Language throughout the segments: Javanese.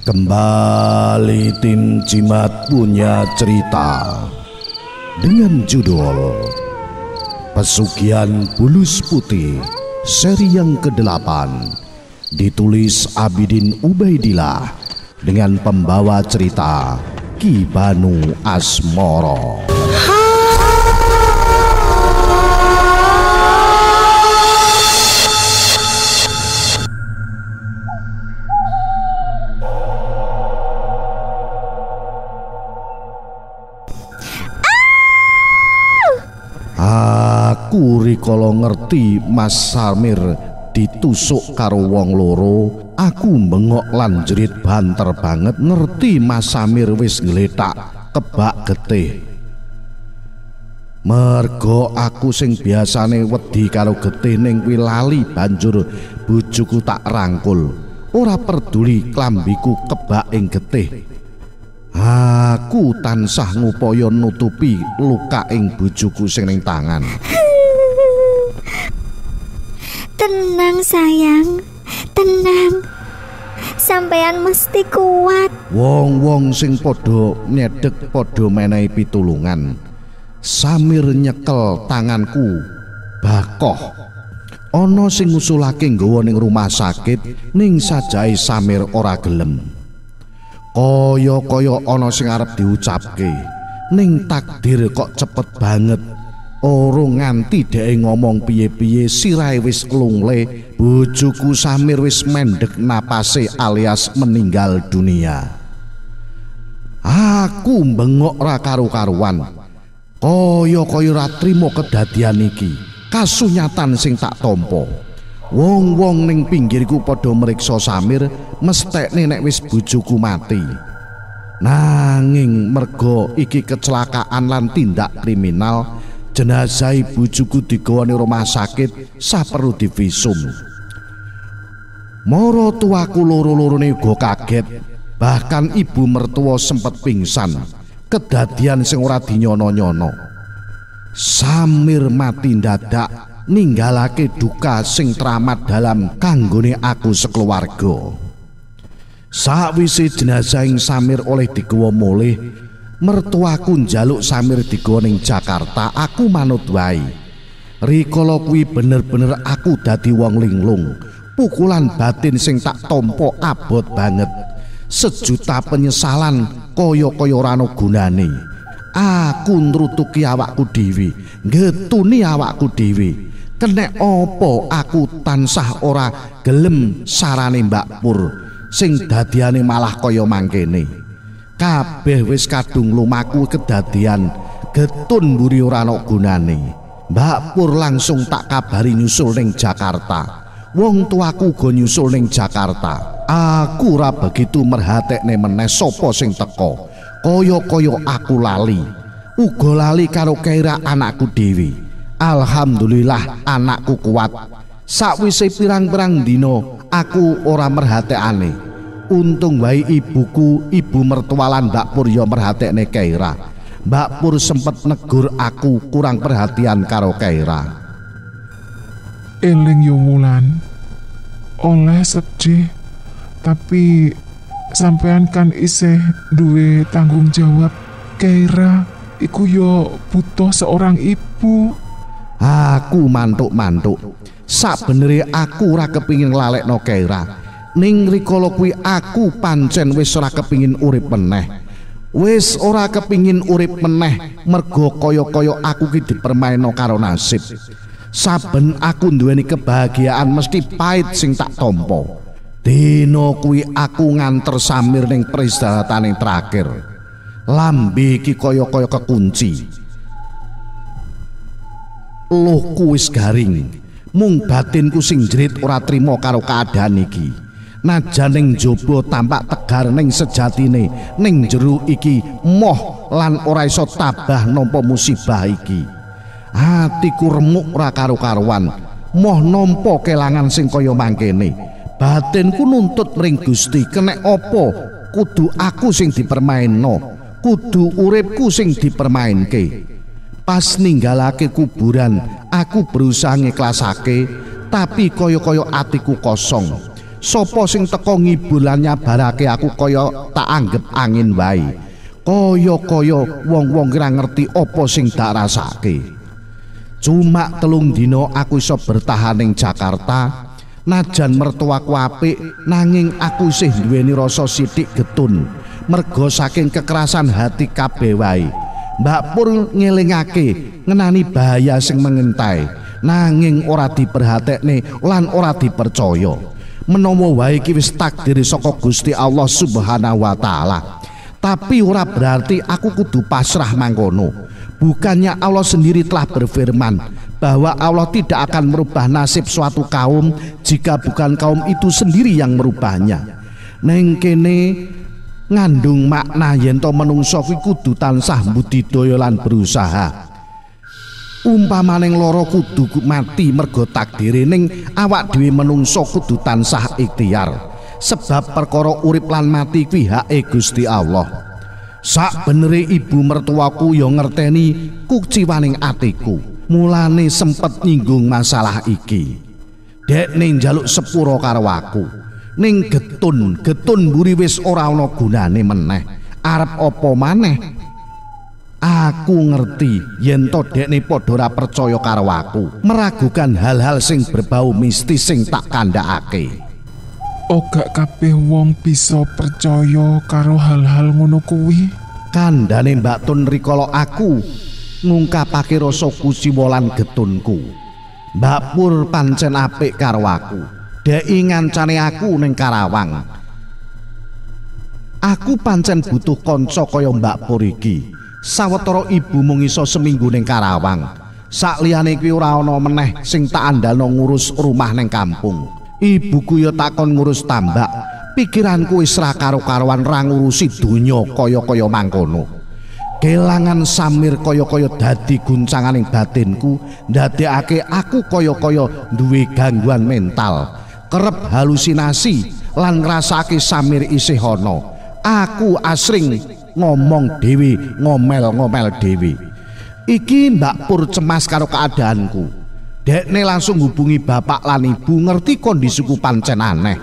Kembali tim Jimat punya cerita dengan judul Pesugihan Bulus Putih seri yang ke-8, ditulis Abidin Ubaidillah dengan pembawa cerita Ki Banu Asmoro. Aku rikala ngerti Mas Samir ditusuk karo wong loro, aku bengok lan jerit banter banget ngerti Mas Samir wis nglethak kebak getih. Mergo aku sing biasane wedi karo getih ning kuwi lali, banjur bojoku tak rangkul. Ora peduli klambiku kebak ing getih. Aku tansah ngupaya nutupi luka ing bojoku sing ning tangan. Tenang sayang, tenang. Sampean mesti kuat. Wong-wong sing padha nyedek padha menehi pitulungan. Samir nyekel tanganku bakoh. Ana sing ngusulake nggawa ning rumah sakit, ning sajae Samir ora gelem. Kaya-kaya ana sing arep diucapke, ning takdir kok cepet banget. Ora nganti dheke ngomong piye-piye, sirahe wis klungle, bojoku Samir wis mendhek napase alias meninggal dunia. Aku bengok ra karu-karuan. Kaya-kaya ra trimo kedadian iki. Kasunyatan sing tak tampa. Wong-wong ning pinggirku padha mriksa Samir, mestekne nek wis bojoku mati. Nanging merga iki kecelakaan lan tindak kriminal, jenazah bojoku digawa ning rumah sakit saperlu divisum. Mara tuaku loro-lorone uga kaget, bahkan ibu mertua sempet pingsan. Kedadian sing ora dinyono-nyono. Samir mati ndadak, ninggalake duka sing teramat dalam kanggone aku sekeluarga. Sakwise jenazah ing Samir oleh digawa mulih, mertuaku njaluk Samir digawa ning Jakarta, aku manut wae. Rikala kuwi bener-bener aku dadi wong linglung. Pukulan batin sing tak tampa abot banget. Sejuta penyesalan kaya-kaya ora ana gunane. Aku nrutuki awakku dhewe, nggetuni awakku dhewe. Kenek apa aku tansah ora gelem sarane Mbak Pur sing dadiane malah kaya mangkene. Kabeh wis kadung lumaku kedadian getun mburi ora ana gunane. Mbak Pur langsung tak kabari nyusul ning Jakarta. Wong tuaku uga nyusul ning Jakarta. Aku ora begitu merhatekne meneh sapa sing teka. Kaya-kaya aku lali. Uga lali karo Keira anakku dhewe. Alhamdulillah anakku kuat. Sakwise pirang-pirang dina aku ora merhatekane. Untung wae ibuku, ibu mertua lan Mbak Pur ya merhatekne Keira. Mbak Pur sempet negur aku kurang perhatian karo Keira. Eling yo Wulan. Oleh sedih, tapi sampean kan isih duwe tanggung jawab. Keira iku yo butuh seorang ibu. Aku mantuk-mantuk. Sabenere aku ora kepingin nglalekno Keira. Ning rikala kuwi aku pancen wis ora kepingin urip meneh. Wis ora kepingin urip meneh mergo kaya-kaya aku ki dipermainno karo nasib. Saben aku nduweni kebahagiaan mesti pahit sing tak tampa. Dina kuwi aku nganter Samir ning peristirahatan terakhir. Lambe iki kaya-kaya kekunci. Luhku wis garing, mung batinku sing jerit ora trima karo keadaan iki. Najan ning jaba tampak tegar, ning sejatine ning jero iki moh lan ora iso tabah nampa musibah iki. Atiku remuk ora karu-karuan, moh nampa kelangan sing kaya mangkene. Batinku nuntut mring Gusti, kenek apa kudu aku sing dipermainno, kudu uripku sing dipermainke. Pas ninggalake kuburan, aku berusaha ngiklasake, tapi kaya-kaya atiku kosong. Sopo sing teko ngibur lan nyabarake aku kaya tak anggep angin wae. Kaya-kaya wong-wong ora ngerti apa sing tak rasake. Cuma 3 dina aku iso bertahan ning Jakarta. Najan mertuaku apik, nanging aku isih duweni rasa sithik getun. Merga saking kekerasan hati kabeh wae. Mbak Pur ngelingake ngenani bahaya sing mengintai, nanging ora diperhatekne lan ora dipercaya. Menawa wae iki wis takdir saka Gusti Allah Subhanahu wa taala. Tapi ora berarti aku kudu pasrah mangkono. Bukannya Allah sendiri telah berfirman bahwa Allah tidak akan merubah nasib suatu kaum jika bukan kaum itu sendiri yang merubahnya. Neng kene ngandung makna yen to menungso kuwi kudu tansah budidaya lan berusaha. Umpamane lara kudu mati mergo takdire, ning awak dhewe menungso kudu tansah ikhtiar. Sebab perkara urip lan mati kuwi hake Gusti Allah. Sak benere ibu mertuaku ya ngerteni kuciwaning atiku. Mulane sempet nyinggung masalah iki. Dekne njaluk sepura karo aku. Ning getun, getun mburi wis ora ana gunane meneh. Arep apa maneh? Aku ngerti yen to dekne padha ora percaya karo aku, meragukan hal-hal sing berbau mistis sing tak kandhakake. Ora kabeh wong bisa percaya karo hal-hal ngono kuwi. Kandhane Mbak Tun rikala aku ngungkapake rasa kuciwa lan getunku. Mbak Pur pancen apik karo aku. Deki ngancane aku ning Karawang. Aku pancen butuh kanca kaya Mbak Pur iki. Sawetara ibu mung iso seminggu ning Karawang. Sakliyane kuwi ora ana meneh sing tak andalno ngurus rumah ning kampung. Ibuku ya takon ngurus tambak. Pikiranku wis ra karo-karuan ra ngurusi donya kaya-kaya mangkono. Kelangan Samir kaya-kaya dadi guncanganing batinku, ndadekake aku kaya-kaya duwe gangguan mental, kerep halusinasi lan ngrasake Samir isih ana. Aku asring ngomong dhewe, ngomel-ngomel dhewe. Iki Mbak Pur cemas karo keadaanku. Dekne langsung hubungi bapak lan ibu, ngerti kondisiku pancen aneh.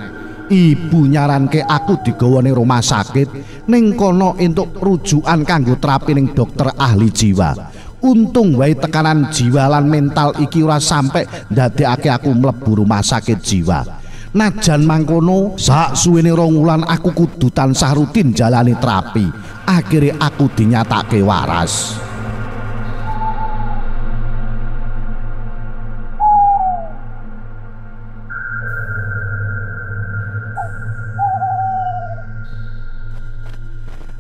Ibu nyaranke aku digawa ning rumah sakit, ning kono entuk rujukan kanggo terapi ning dokter ahli jiwa. Untung wae tekanan jiwa lan mental iki ora sampe ndadekake aku mlebu rumah sakit jiwa. Najan mangkono, sak suwene 2 wulan aku kudu tansah rutin jalani terapi. Akhire aku dinyatake waras.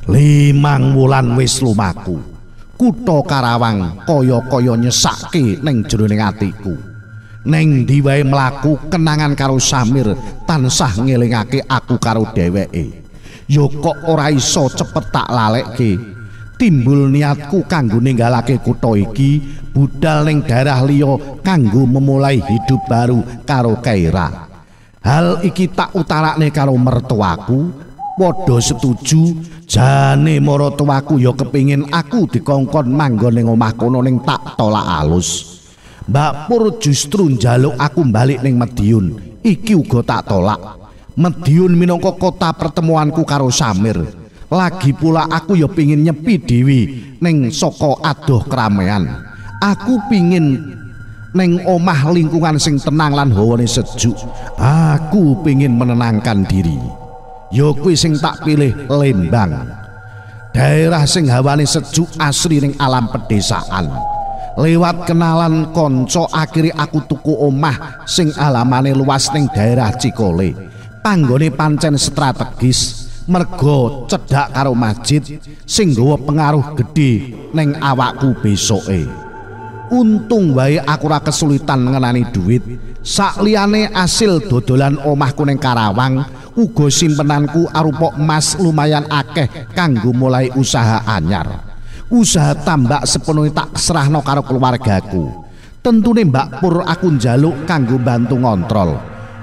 Limang wulan wis lumaku. Kutha Karawang kaya-kaya nyesake ning jroning atiku. Ning ndi wae mlaku kenangan karo Samir tansah ngelingake aku karo dheweke. Ya kok ora iso cepet tak lalekke. Timbul niatku kanggo ninggalake kutha iki, budal ning daerah liya kanggo memulai hidup baru karo Keira. Hal iki tak utarakne karo mertuaku. Padha setuju, jane maratuwaku ya kepingin aku dikongkon manggon ning omah kono ning tak tolak alus. Mbak Pur justru njaluk aku balik ning Madiun. Iki uga tak tolak. Madiun minangka kota pertemuanku karo Samir. Lagi pula aku ya pingin nyepi dhewe ning saka adoh keramaian. Aku pingin ning omah lingkungan sing tenang lan hawane sejuk. Aku pingin menenangkan diri. Ya kuwi sing tak pilih Lembang. Daerah sing hawane sejuk asri ning alam pedesaan. Lewat kenalan kanca akhire aku tuku omah sing alamane luas ning daerah Cikole. Panggone pancen strategis merga cedhak karo masjid sing nggawa pengaruh gedhe ning awakku besoke. Untung wae aku ora kesulitan ngenani duit. Sakliyane asil dodolan omahku ning Karawang, uga simpenanku arupa emas lumayan akeh kanggo mulai usaha anyar. Usaha tambak sepenuhnya tak serahno karo keluargaku. Tentune Mbak Pur aku njaluk kanggo bantu ngontrol.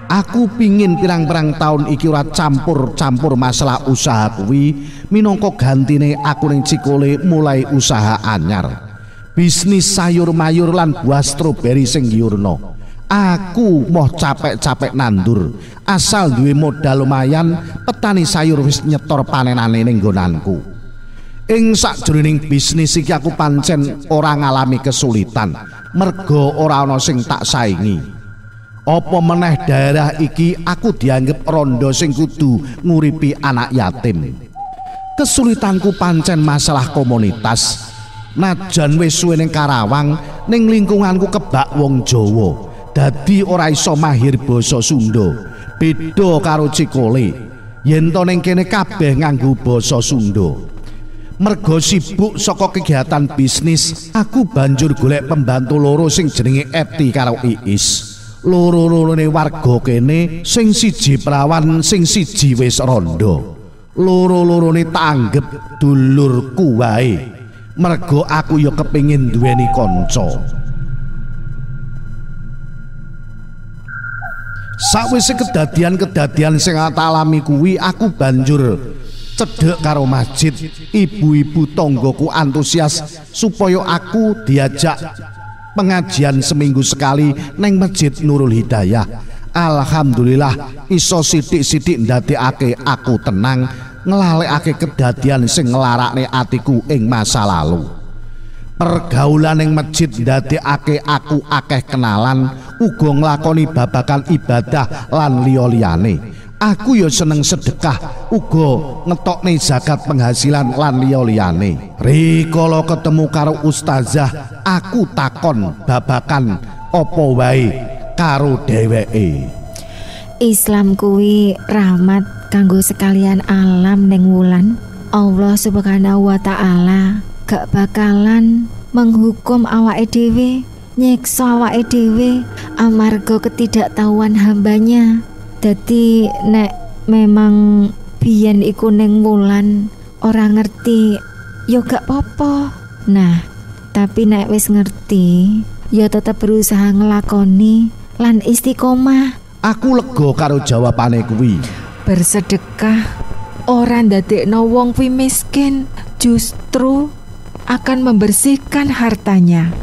Aku pingin pirang-pirang tahun iki ora campur-campur masalah usaha kuwi, minangka gantine aku ning Cikole mulai usaha anyar. Bisnis sayur mayur lan buah stroberi sing ngiurno. Aku moh capek-capek nandur, asal duwe modal lumayan, petani sayur wis nyetor panenane ning nggonanku. Ing sakjroning bisnis iki aku pancen ora ngalami kesulitan, merga ora ana sing tak saingi. Apa meneh daerah iki aku dianggep rondo sing kudu nguripi anak yatim. Kesulitanku pancen masalah komunitas. Najan wis suwe ning Karawang, ning lingkunganku kebak wong Jawa. Dadi ora iso mahir basa Sunda. Beda karo Cikole. Yen to ning kene kabeh nganggo basa Sunda. Mergo sibuk saka kegiatan bisnis, aku banjur golek pembantu loro sing jenenge Eti karo Iis. Loro-lorone warga kene, sing siji prawan, sing siji wis rondo. Loro-lorone tak anggep dulurku wae. Mergo aku ya kepengin duweni kanca. Sakwise kedadian-kedadian sing tak alami kuwi, aku banjur cedhek karo masjid. Ibu-ibu tanggaku antusias supaya aku diajak pengajian seminggu sekali neng Masjid Nurul Hidayah. Alhamdulillah iso sithik-sithik ndadekake aku tenang nglalekake kedadian sing nglarakne atiku ing masa lalu. Pergaulan ning masjid ndadekake aku akeh kenalan, uga nglakoni babagan ibadah lan liya-liyane. Aku ya seneng sedekah, uga ngetokne zakat penghasilan lan liya-liyane. Rikala ketemu karo ustazah, aku takon babakan apa wae karo dheweke. Islam kuwi rahmat kanggo sekalian alam ning wulan. Allah Subhanahu wa taala gak bakalan menghukum awake dhewe, nyiksa awake dhewe amarga ketidaktahuan hambanya. Dadi nek memang biyen iku ning wulan ora ngerti ya gak popo. Nah, tapi nek wis ngerti ya tetep berusaha ngelakoni lan istiqomah. Aku lega karo jawabane kuwi. Bersedekah ora ndadekno wong kuwi miskin, justru akan membersihkan hartanya.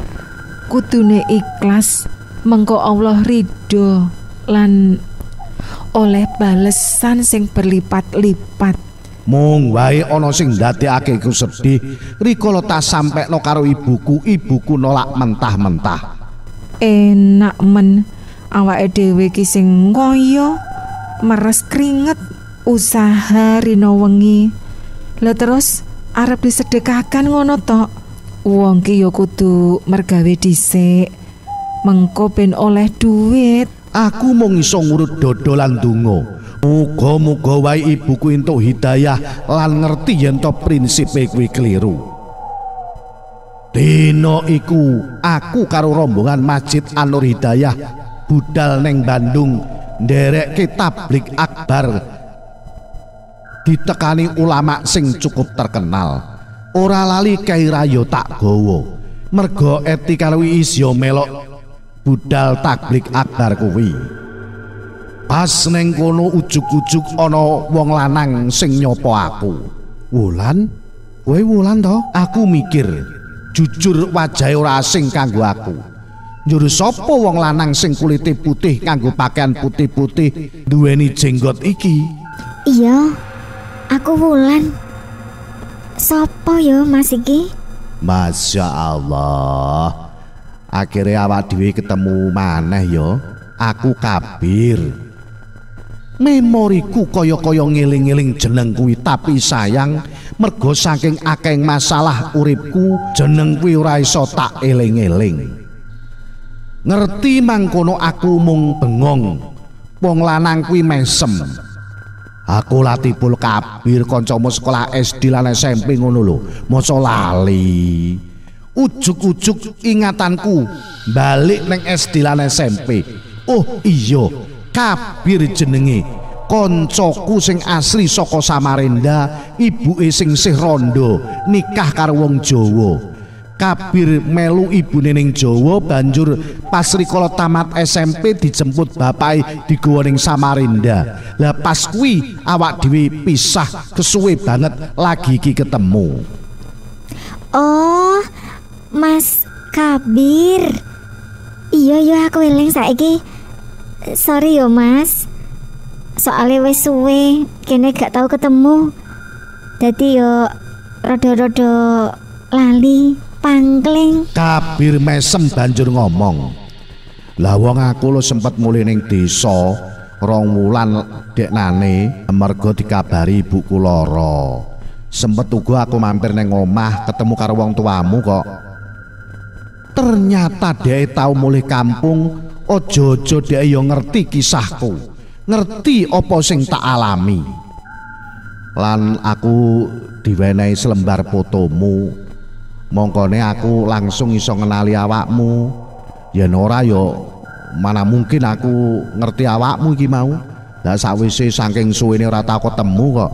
Kudune ikhlas, mengko Allah ridho lan oleh balesan sing berlipat-lipat. Mung wae ana sing ndadekake ku sedih rikala tak sampekno karo ibuku, ibuku nolak mentah-mentah. Enak men awake dhewe iki sing ngoyo, meres kringet, usaha rino wengi. Lah terus arep disedekahkan ngono tok. Wong ki ya kudu mergawe dhisik, mengko ben oleh duit. Aku mung iso ngurut dodo lan donga. Muga-muga wae ibuku entuk hidayah lan ngerti yen to prinsipe kuwi keliru. Dina iku aku karo rombongan Masjid An-Nur Hidayah budal neng Bandung nderekke tablik akbar ditekani ulama sing cukup terkenal. Ora lali Kyai Rayo tak gawa. Merga Eti karo Iis yo melok budal tablik akbar kuwi. Pas neng kono ujug-ujug ana wong lanang sing nyapa aku. Wulan? Kowe Wulan to? Aku mikir, jujur wajahe ora asing kanggo aku. Njur sapa wong lanang sing kulite putih kanggo pakaian putih-putih duweni jenggot iki? Iya, aku Wulan. Sapa yo Mas iki? Masya Allah. Akhirnya awak dhewe ketemu maneh yo. Aku Kabir. Memoriku kaya-kaya ngeling-eling jeneng kuwi, tapi sayang mergo saking akeh masalah uripku jeneng kuwi ora iso tak eling-eling. Ngerti mangkono aku mung bengong. Wong lanang kuwi mesem. Aku Latipul Kabir kancamu sekolah SD lan SMP ngono lho, maca lali. Ujug-ujug ingatanku balik neng SD lan SMP. Oh iya, Kabir jenenge. Koncoku sing asli saka Samarinda, ibuke sing sih rondo, nikah karo wong Jawa. Kabir melu ibune ning Jawa, banjur pas rikala tamat SMP dijemput bapake digawa ning Samarinda. Lah pas kuwi awak dhewe pisah kesuwe banget lagi iki ketemu. Oh, Mas Kabir. Iya ya aku eling saiki. Sorry yo Mas. Soale wis suwe kene gak tau ketemu. Dadi yo rada-rada lali pangkling. Kabir mesem banjur ngomong. Lah wong aku lo sempet mulih ning desa 2 wulan deknane mergo dikabari ibuku lara. Sempet uga aku mampir ning omah ketemu karo wong tuamu kok. Ternyata dhek tau mulih kampung, aja-aja dhek yo ngerti kisahku, ngerti apa sing tak alami. Lan aku diwenehi selembar fotomu. Mongkone aku langsung iso ngenali awakmu. Yen ora yo mana mungkin aku ngerti awakmu iki mau. Lah sakwise saking suwene ora tau ketemu kok.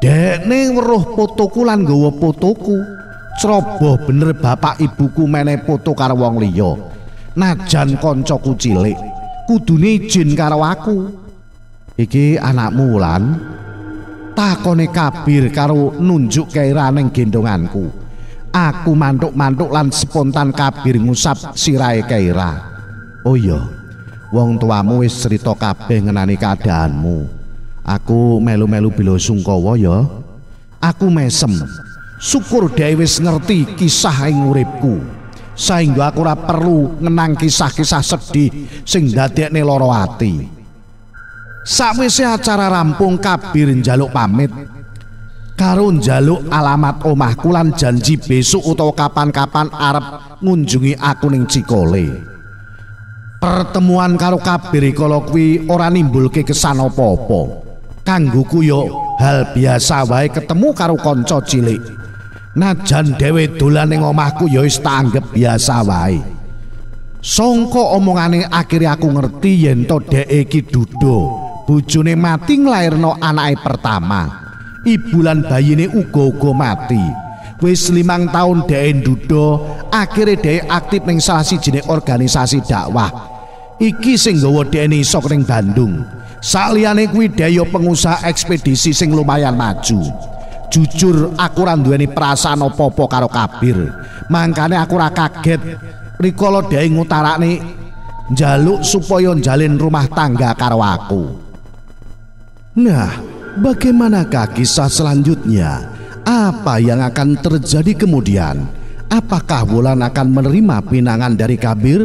Dekne weruh fotoku lan nggawa fotoku. Ceroboh bener bapak ibuku menehi foto karo wong liya. Najan koncoku cilik, kudune izin karo aku. Iki anakmu Wulan? Takone Kabir karo nunjuk Keira ning gendonganku. Aku mantuk-mantuk lan spontan Kabir ngusap sirahe Keira. Oh iya, wong tuamu wis cerita kabeh ngenani keadaanmu. Aku melu-melu bela sungkawa ya. Aku mesem. Syukur dhewe wis ngerti kisah ing uripku. Saengga aku ora perlu ngenang kisah-kisah sedih sing ndadekne lara ati. Sakwise acara rampung Kabir njaluk pamit. Karo njaluk alamat omahku lan janji besok utawa kapan-kapan arep ngunjungi aku ning Cikole. Pertemuan karo Kabir kala kuwi ora nimbulke kesan apa-apa. Kanggoku yo hal biasa wae ketemu karo kanca cilik. Najan dhewe dolan ning omahku ya wis tak anggep biasa wae. Sangka omongane akhire aku ngerti yen to dheke iki duda, bojone mati nglairno anake pertama. Ibu lan bayine uga-uga mati. Wis 5 tahun dheke nduda, akhire dheke aktif ning salah sijine organisasi dakwah. Iki sing nggawa dheke iso ning Bandung. Saliyane kuwi dheke pengusaha ekspedisi sing lumayan maju. Jujur aku ora duweni perasaan apa-apa karo Kabir. Mangkane aku ora kaget rikala dheke ngutarakne njaluk supaya njalin rumah tangga karo aku. Nah, bagaimanakah kisah selanjutnya? Apa yang akan terjadi kemudian? Apakah Wulan akan menerima pinangan dari Kabir?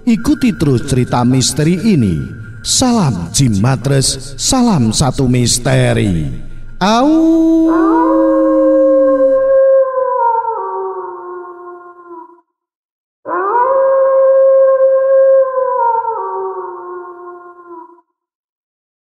Ikuti terus cerita misteri ini. Salam Jimatres, salam satu misteri. Au.